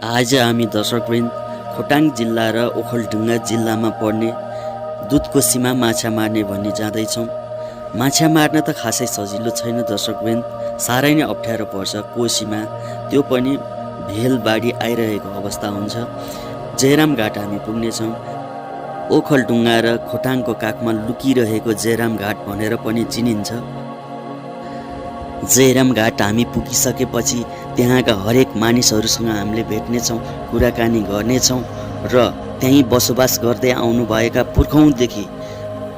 आज हामी दर्शकवृन्द खोटाङ जिल्ला र ओखलढुङ्गा जिल्लामा पर्ने दुधकोसीमा माछा मार्ने भनी जाँदैछौँ। माछा मार्न त खासै सजिलो छैन दर्शकवृन्द, साह्रै नै अप्ठ्यारो पर्छ। कोसीमा त्यो पनि भेलबाढी आइरहेको अवस्था हुन्छ। जयराम घाट हामी पुग्नेछौँ। ओखलढुङ्गा र खोटाङको काखमा लुकिरहेको जयराम घाट भनेर पनि चिनिन्छ। जयराम घाट हामी पुगिसकेपछि त्यहाँका हरेक मानिसहरूसँग हामीले भेट्नेछौँ, कुराकानी गर्नेछौँ र त्यहीँ बसोबास गर्दै आउनुभएका पुर्खौँदेखि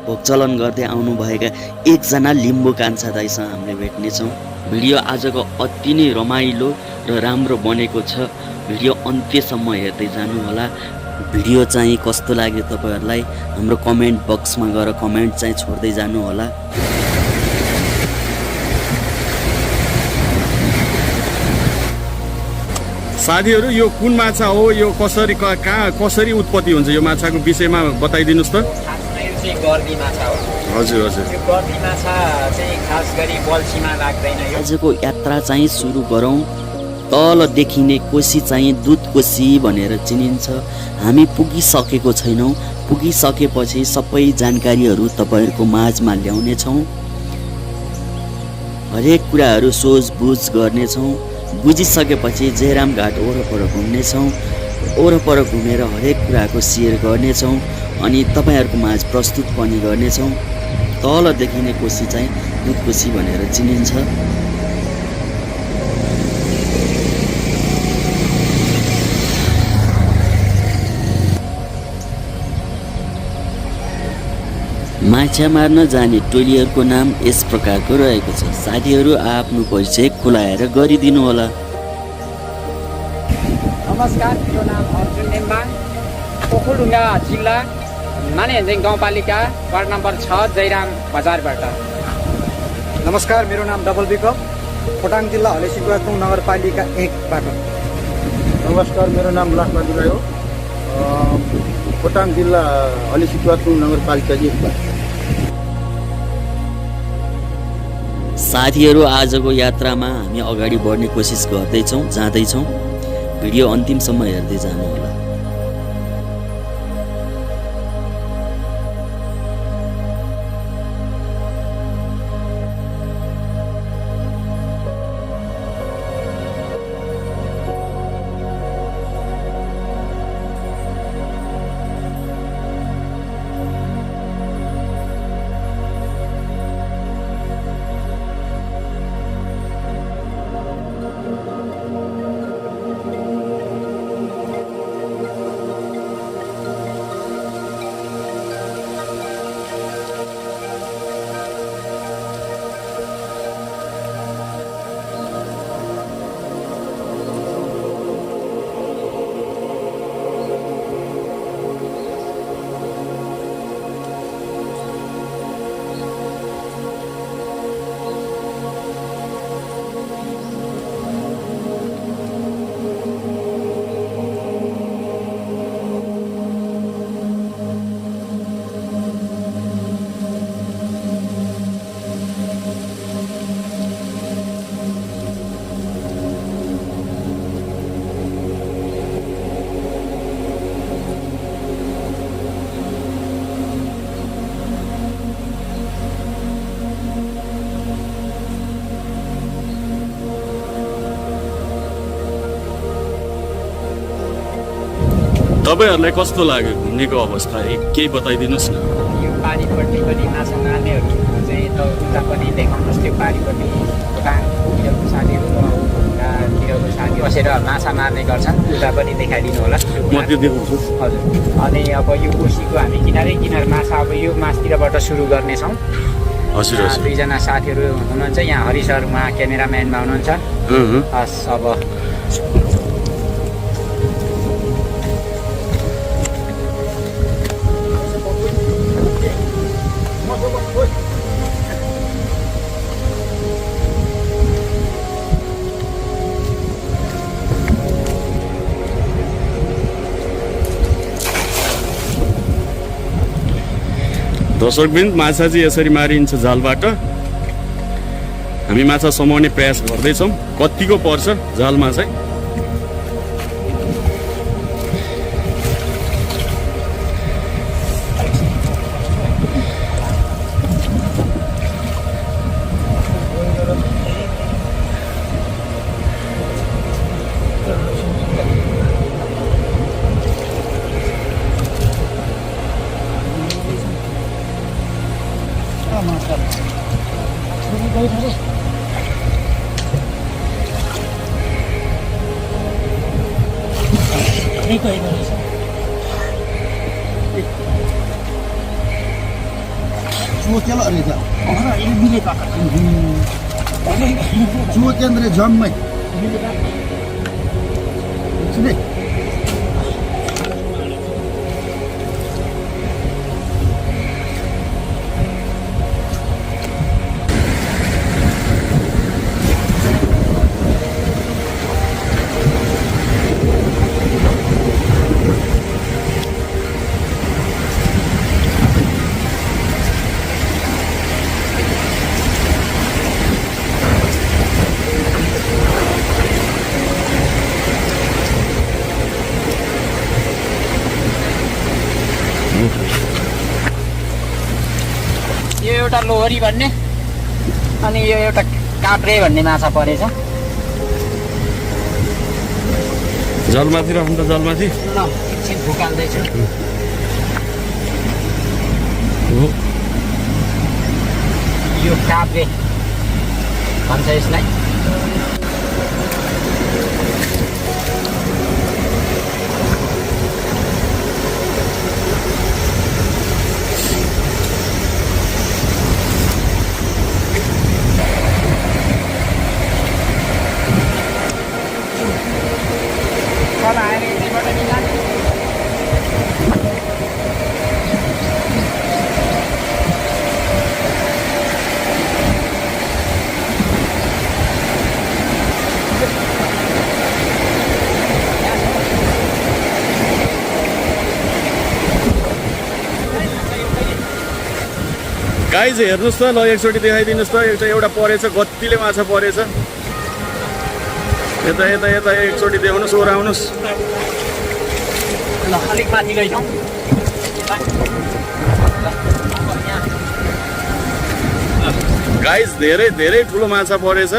भोगचलन गर्दै आउनुभएका एकजना लिम्बू कान्छा दाइसँग हामीले भेट्नेछौँ। भिडियो आजको अति नै रमाइलो र राम्रो बनेको छ। भिडियो अन्त्यसम्म हेर्दै जानुहोला। भिडियो चाहिँ कस्तो लाग्यो तपाईँहरूलाई हाम्रो कमेन्ट बक्समा गएर कमेन्ट चाहिँ छोड्दै जानुहोला। साथीहरू यो कुन माछा हो, यो कसरी कहाँ कसरी उत्पत्ति हुन्छ, यो माछाको विषयमा बताइदिनुहोस् त। गर्दी माछा हो। हजुर हजुर। यो गर्दी माछा चाहिँ खास गरी बल्छीमा लाग्दैन। आजको यात्रा चाहिँ सुरु गरौँ। तल देखिने कोसी चाहिँ दुधकोसी भनेर चिनिन्छ। हामी पुगिसकेको छैनौँ। पुगिसकेपछि सबै जानकारीहरू तपाईँहरूको माझमा ल्याउनेछौँ। हरेक कुराहरू सोझबुझ गर्नेछौँ। बुझिसकेपछि जयराम घाट वरपर घुम्नेछौँ। वरपर घुमेर हरेक कुराको सेयर गर्नेछौँ अनि तपाईँहरूको माझ प्रस्तुत पनि गर्नेछौँ। तल देखिने कोसी चाहिँ दुधकोसी भनेर चिनिन्छ। माछा मार्न जाने टोलीहरूको नाम यस प्रकारको रहेको छ। साथीहरू आफ्नो परिचय खुलाएर गरिदिनु होला। नमस्कार, मेरो नाम अर्जुन नेम्बाङ, ओखलढुङ्गा जिल्ला मानेन्जिङ गाउँपालिका वार्ड नम्बर 6 जयराम बजारबाट। नमस्कार, मेरो नाम डबल विकल्प, खोटाङ जिल्ला हलेसीकुवाथुङ नगरपालिका 1बाट। नमस्कार, मेरो नाम लाखबहादुर राई हो, खोटाङ जिल्ला हलेसीकुवाथुङ नगरपालिका 1बाट। साथीहरू आजको यात्रामा हामी अगाडि बढ्ने कोसिस गर्दैछौँ, जाँदैछौँ। भिडियो अन्तिमसम्म हेर्दै जानुहोला। तपाईँहरूलाई कस्तो लाग्यो घुम्नेको अवस्था, केही बताइदिनुहोस् न। यो पारिपट्टि पनि माछा मार्नेहरू चाहिँ उता पनि देखाउनुहोस्। त्यो पारिपट्टि खोटाङतिरको साथीहरू उतातिरको साथी बसेर माछा मार्ने गर्छन्, उता पनि देखाइदिनु होला। म त्यो देखाउँछु। हजुर। अनि अब यो कोसीको हामी किनारै किनार माछा अब यो मासतिरबाट सुरु गर्नेछौँ। हजुर हजुर। दुईजना साथीहरू हुनुहुन्छ यहाँ, हरि सर उहाँ क्यामेराम्यानमा हुनुहुन्छ। हस्, अब दर्शकवृन्द, माछा चाहिँ यसरी मारिन्छ जालबाट। हामी माछा समाउने प्रयास गर्दैछौँ। कतिको पर्छ जालमा चाहिँ चोकेला रहेछ चोकेन्द्र जम्मै सुने यो एउटा लोहरी भन्ने अनि यो एउटा काप्रे भन्ने माछा परेछ। जलमाथि राख्नु त जलमाथि ल एकछिन फुकाल्दैछु। यो काप्रे भन्छ यसलाई। गाइज हेर्नुहोस् त, ल एकचोटि देखाइदिनुहोस् त। एउटा परेछ, गतिले माछा परेछ। यता यता यता एकचोटि देखाउनुहोस्, ओराउनुहोस्। ल अलिक माथि लैजाउँ। गाइज धेरै धेरै ठुलो माछा परेछ।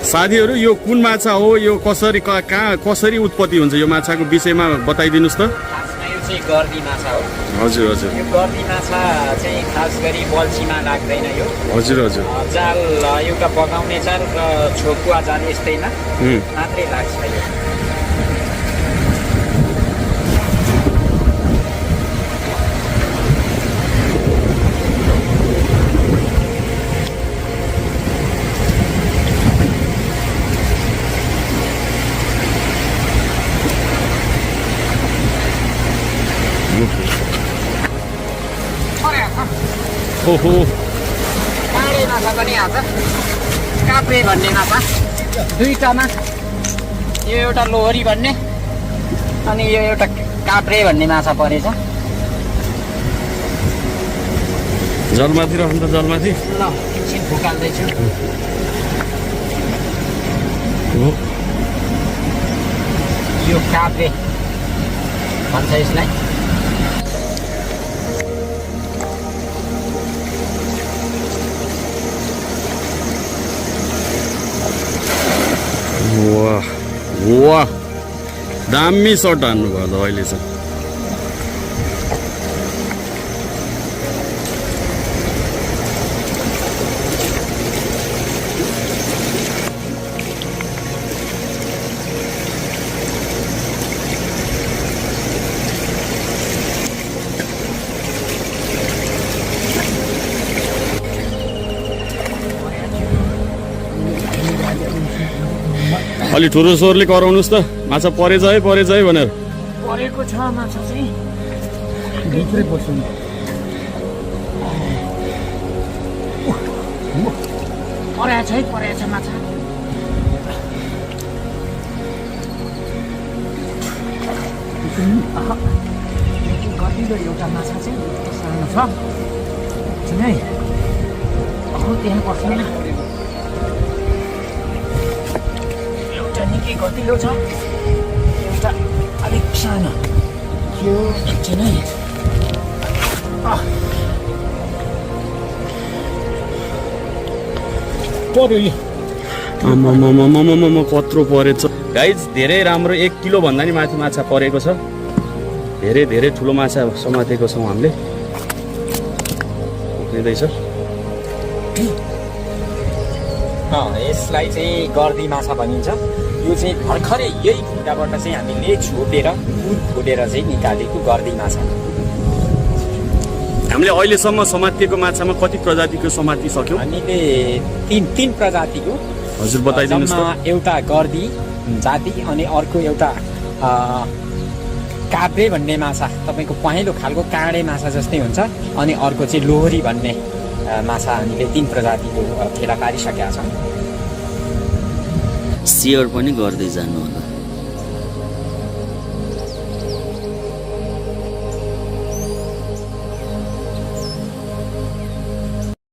साथीहरू यो कुन माछा हो, यो कसरी कहाँ कसरी उत्पत्ति हुन्छ यो माछाको विषयमा बताइदिनुहोस् त। खासमा यो चाहिँ गर्दी माछा हो। हजुर हजुर यो गर्दी माछा चाहिँ खास गरी बल्छीमा लाग्दैन यो। हजुर हजुर जाल एउटा पकाउने जाल र छोकुवा जाल यस्तैमा मात्रै लाग्छ यो। ओहो काँडे माछा पनि आउँछ, काप्रे भन्ने माछा दुईटामा। यो एउटा लोहरी भन्ने अनि यो एउटा काप्रे भन्ने माछा परेछ। जलमाथि राख्नु त जलमाथि। ल एकछिन फुकाल्दैछु। यो काप्रे भन्छ यसलाई। वाह वाह, दामी सर्ट हान्नुभयो ल अहिले चाहिँ। अलि ठुलो स्वरले कराउनुहोस् त, माछा परेछ है भनेर। परेको छ माछा चाहिँ भित्रै बस्नु परेछ माछा। गतिलो एउटा माछा चाहिँ सानो छ है। त्यहाँ बस्नु न। एउटा निकै गतिलो छ, एउटा अलिक सानो। यो एकछिन है। कत्रो परेछ गाइज, धेरै राम्रो। 1 किलो भन्दा नि माथि माछा परेको छ। धेरै धेरै ठुलो माछा समातेको छौँ हामीले। उक्लिँदैछ। यसलाई चाहिँ गर्दी माछा भनिन्छ। यो चाहिँ भर्खरै यही खुट्टाबाट चाहिँ हामीले छोपेर दुध खोलेर चाहिँ निकालेको गर्दी माछा। हामीले अहिलेसम्म समातिएको माछामा कति प्रजातिको समातिसक्यौँ? हामीले तीन प्रजातिको। हजुर बताइदिनुहोस् जम्मा त। एउटा गर्दी जाति अनि अर्को एउटा काब्रे भन्ने माछा, तपाईँको पहेँलो खालको काँडे माछा जस्तै हुन्छ, अनि अर्को चाहिँ लोहरी भन्ने माछा। हामीले 3 प्रजातिको फेला पारिसकेका छौँ। सेयर पनि गर्दै जानु होला।